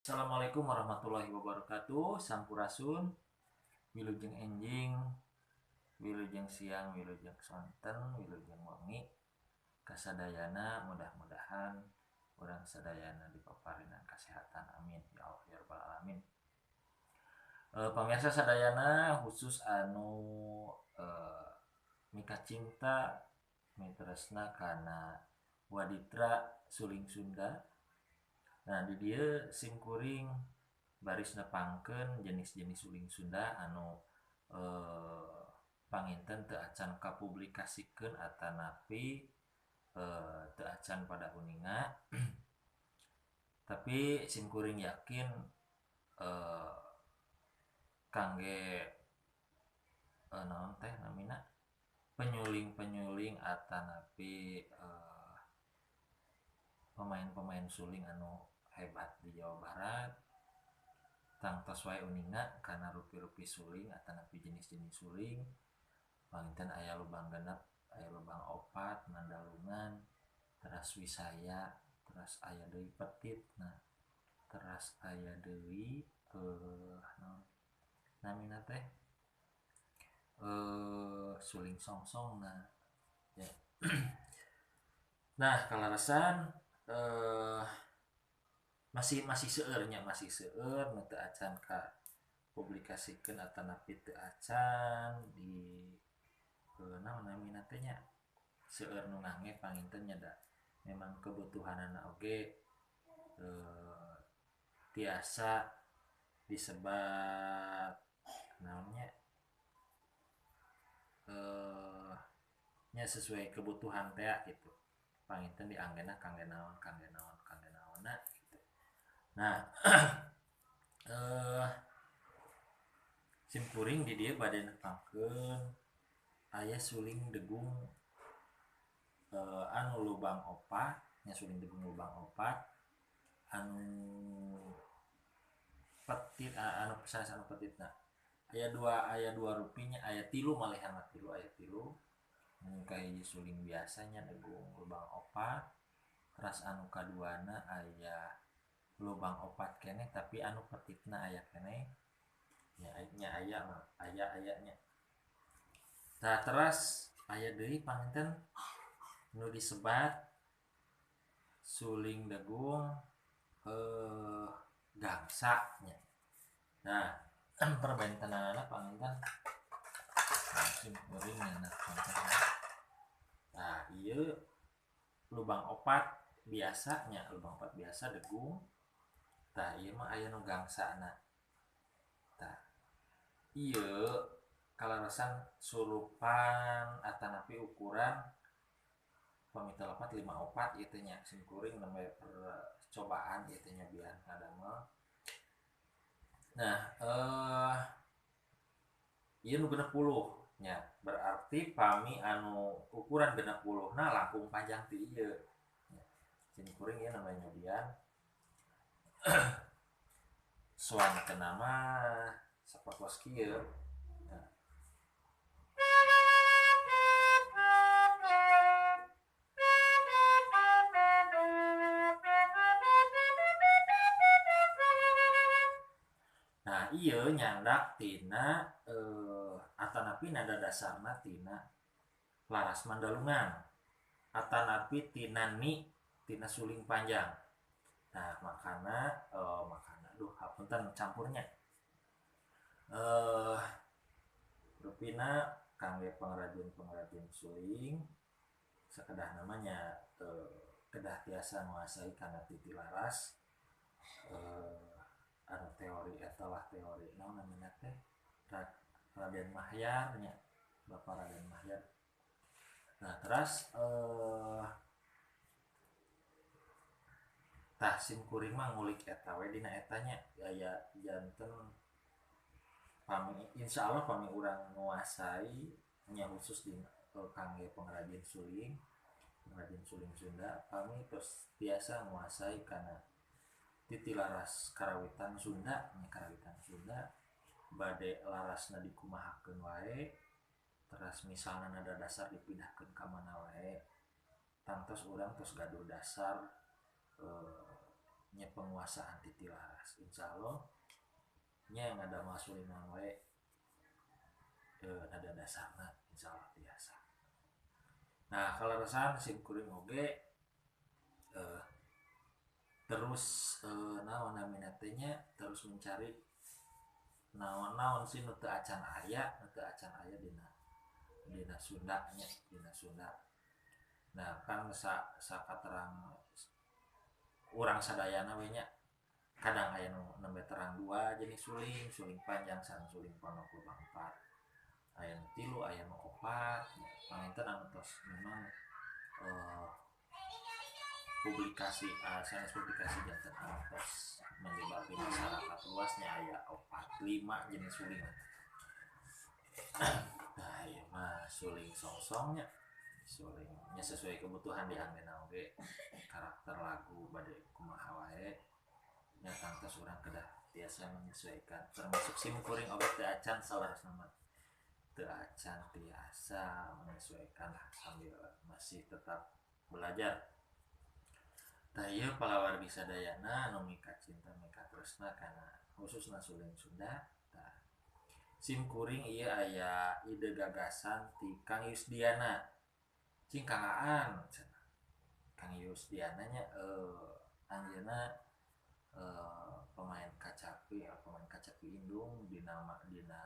Assalamualaikum warahmatullahi wabarakatuh. Sampurasun, wilujeng enjing, wilujeng siang, wilujeng sonten, wilujeng wengi. Kasadayana mudah-mudahan urang sadayana dipaparinan kesehatan, amin ya Allah ya rabbal alamin. Pamirsa sadayana khusus anu mika cinta mitresna kana waditra suling Sunda. Nah, di dieu simkuring baris nepangkeun jenis-jenis suling Sunda anu panginten teu acan kapublikasikeun atanapi teu acan pada uninga. Tapi simkuring yakin kangge naon teh namina penyuling-penyuling atanapi pemain-pemain suling anu hebat di Jawa Barat tangtos wae uninga kana rupi-rupi suling atanapi jenis-jenis suling. Panginten aya lubang genep, aya lubang opat, mandalungan, teras wisaya, teras aya deui petit, nah teras aya deui naon namina teh suling songsong. Nah ya. Nah, kalarasan masih seueurnya, masih seueur nu teu acan ka publikasikeun atanapi teu acan di naon namina teh nya seueur nu ngangge panginten nya da memang kebutuhanana oge tiasa disebat naonnya nya sesuai kebutuhan teh gitu. Panginten dianggena kangge naon kangge naon kangge naonna gitu. Nah, simkuring di dieu bade nepangkeun aya suling degung anu lubang opat nya, suling degung lubang opat anu petit, anu sanes anu petitna. Aya dua rupinya, aya tilu malihan mah tilu, aya tilu. Nu kahiji suling biasanya degung lubang opat, teras anu kaduana aya lubang opat keneh tapi anu petitna aya keneh nya, nya aya mah aya aya nya. Tah teras aya deui panginten nu disebat suling degung gangsa nya. Nah, perbentenanana panginten simkuring nya. Nah, ieu lubang opat biasanya, lubang opat biasa degung. Tah ieu mah aya nu gangsana. Tah ieu kalarasan surupan atanapi ukuran pamita lepat 54 ieu teh nya, simkuring namanya percobaan ieu teh nya biar ngadamel. Nah, ieu nu 60 nya, berarti pami anu ukuran 60 na langkung panjang ti ieu. Simkuring ieu namanya nyobian. Soantenna mah sapertos kieu. Nah. Nah, ieu nyandak tina atanapi nada dasarna tina laras mandalungan atanapi tina ni tina suling panjang. Nah, makana duh hapunten campurnya. Rupina kangge pengrajin-pengrajin suling sakedah namanya kedah tiasa nguasai kana titi laras anu teori eta lah, teori naon namina teh Raden Mahyar nya, Bapak Raden Mahyar. Nah, teras tah simkuring mah ngulik eta we dina eta nya, aya janten pami insyaallah pami urang nguasai nya khusus di kangge pengrajin suling Sunda, pami tos tiasa nguasai kana titi laras karawitan Sunda nya, karawitan Sunda bade larasna dikumahakeun wae, teras misalna nada dasar dipindahkeun ka mana wae, tangtos urang tos gaduh dasar nya penguasaan titi laras. insyaallah nya ngadamel suling naon wae nada dasarna insyaallah tiasa. Nah kaleresan sim kuring oge terus naon namina teh nya terus mencari naon-naon sih nu teu acan aya dina Sunda nya, dina Sunda. Nah kan sakaterang urang sadayana we nya kadang aya nu nembe terang dua jenis suling, suling panjang sareng suling pondok lubang 4. Aya nu 3, aya nu 4. Panginten anu tos memang publikasi sanes publikasi janten anu tos menyebar di masyarakat luasnya aya 4, 5 jenis suling. Nah ieu mah suling songsongnya, sulingnya sesuai kebutuhan di anggena oge karakter lagu bade kumaha wae nya tangtos urang kedah tiasa menyesuaikan termasuk sim kuring oge teu acan salarasna mah teu acan tiasa menyesuaikan lah sambil masih tetap belajar. Tah ieu palawargi sadayana anu mika cinta mika tresna kana khususna suling Sunda. Tah sim kuring ieu aya ide gagasan ti Kang Yusdiana. Cing Kang Aan cenah. Kang Yusdiana nya anjeunna pemain kacapi indung dina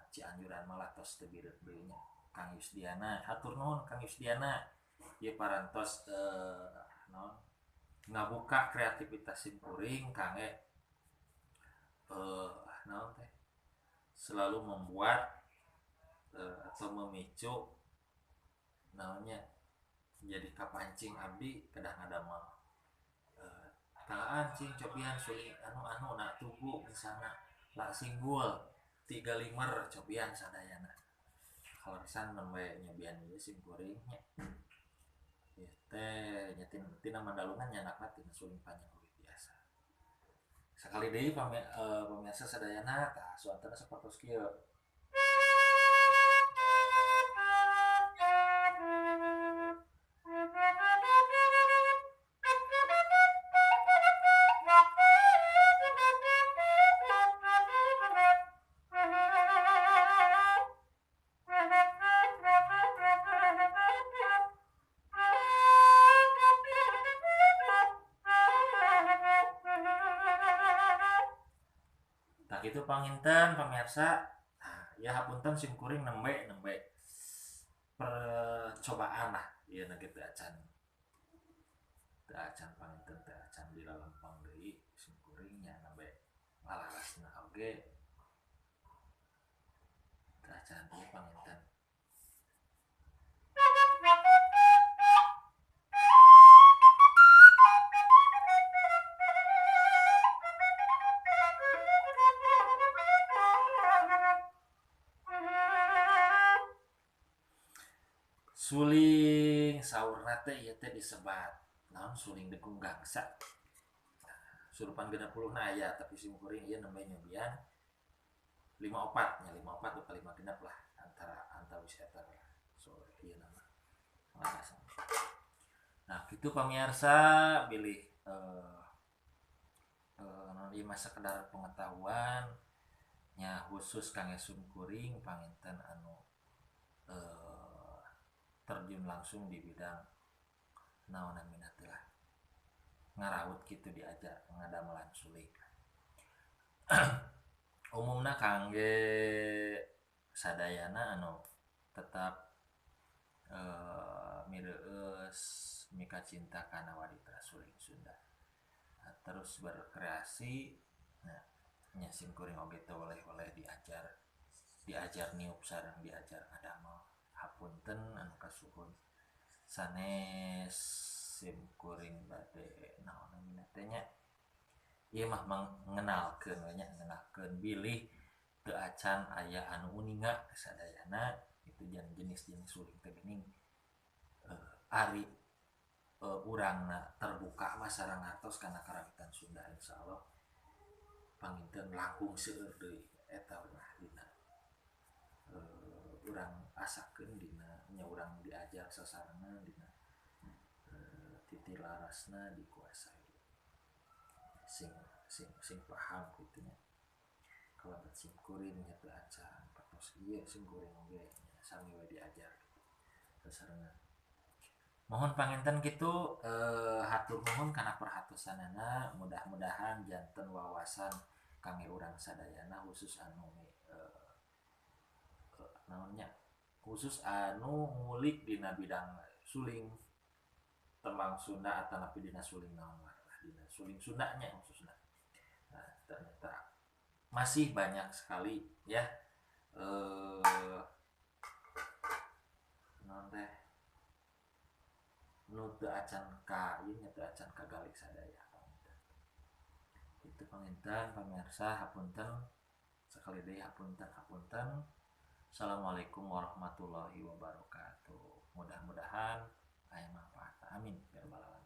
Cianjuran malah tos teu bireup deui nya. Kang Yusdiana hatur nuhun Kang Yusdiana ieu parantos naon ngabuka kreativitas sim kuring kangge naon teh selalu membuat atau memicu naonnya jadi kapancing abdi kedah ngadamel taan cing cobian suling anu-anu nak tugu misalna lak singgul 3 limer cobian sadayana kaleresan nembe nyobian ieu sim kuring nya ieu teh nya tina Mandalungan nyanakna tina suling panjang oge biasa. Sakali deui pamirsa sadayana tah suantana sapertos kieu. Tah kitu panginten pamirsa. Nah, ya hapunten sim kuring nembe percobaan lah ieu na ge teu acan panginten teu acan dilalempang deui sim kuring nya nembe lalarasna oge teu acan ieu panginten. Suling saurna teh ieu teh disebat naon suling degung gangsa. Surupan 60 na aya tapi sim kuring ieu nembe nyobian 54 nya 54 atau 56 lah antara antawis eta lah. So ieu nama ngalasan. Nah kitu pamirsa bilih naon ieu mah sekedar pengetahuan nya khusus kangge sim kuring panginten anu terjun langsung di bidang naon namina teh lah ngaraut kitu diajar ngadamelan suling. Umumna kangge sadayana anu tetap mireueus mika cinta kana waditra suling Sunda. Nah, terus berkreasi. Nah nya sim kuring oge teu oleh-oleh diajar niup sareng diajar ngadamel. Hapunten anu kasuhun sanes sim kuring bade naon namina teh nya ieu mah mengenalkeun we nya ngenalkeun bilih teu acan aya anu uninga sadayana itu jenis-jenis suling teh geuning ari urangna terbuka mah sareng ngartos kana karawitan Sunda insyaallah panginten langkung seueur deui eta mah dina urang asakeun dina nya urang diajar sasarengan dina titi larasna dikuasai sing sing paham kitu nya. Kalebet sim kuring nya teu acan patos ieu sim kuring oge sami we diajar kitu sasarengan. Mohon panginten kitu hatur nuhun kana perhatosanana, mudah-mudahan janten wawasan kangge urang sadayana khusus anu naon nya khusus anu ngulik dina bidang suling tembang Sunda atanapi dina suling naon wae lah dina suling Sunda nya khususna. Nah, ternyata masih banyak sekali ya naon teh nu teu acan ka ieu nya teu acan kagalik sadaya panginten. Kitu panginten pamirsa, hapunten sakali deui, hapunten hapunten. Assalamualaikum warahmatullahi wabarakatuh. Mudah-mudahan aya manfaat. Amin ya rabbal alamin.